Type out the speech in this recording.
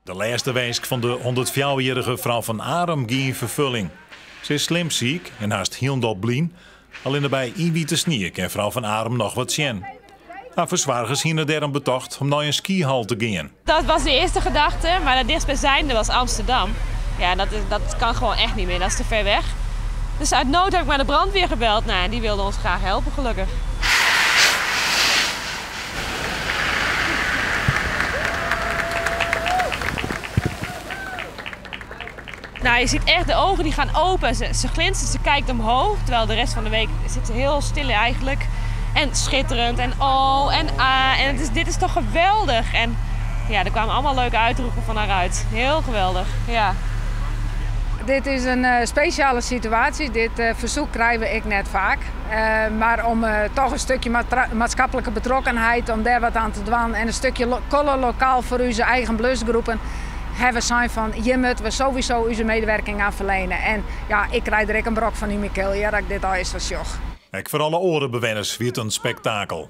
De lêste winsk fan de 104-jierrige frou Van Arum gie yn ferfolling. Se is slim siik en hast hielendal blyn. Allinne by in wiete snie kin frou Van Arum noch wat sjen. Har fersoargers hiene dêrom betocht om nei in skyhal te gean. Dat was de eerste gedachte, maar het dichtstbijzijnde was Amsterdam. Ja, dat kan gewoon echt niet meer, dat is te ver weg. Dus uit nood heb ik maar de brandweer gebeld. Nou, en die wilde ons graag helpen, gelukkig. Nou, je ziet echt de ogen die gaan open. Ze glinstert, ze kijkt omhoog. Terwijl de rest van de week zit ze heel stil eigenlijk. En schitterend en oh en ah. En dit is toch geweldig. En ja, er kwamen allemaal leuke uitroepen van haar uit. Heel geweldig, ja. Dit is een speciale situatie. Dit verzoek krijgen ik net vaak. Maar om toch een stukje maatschappelijke betrokkenheid, om daar wat aan te doen en een stukje lokaal voor onze eigen blusgroepen, hebben we zijn van, je moet we sowieso onze medewerking aan verlenen. En ja, ik krijg er ook een brok van in mijn keel, ja, dat ik dit al eens was joch. Ek foar alle oare bewenners wie it in spektakel.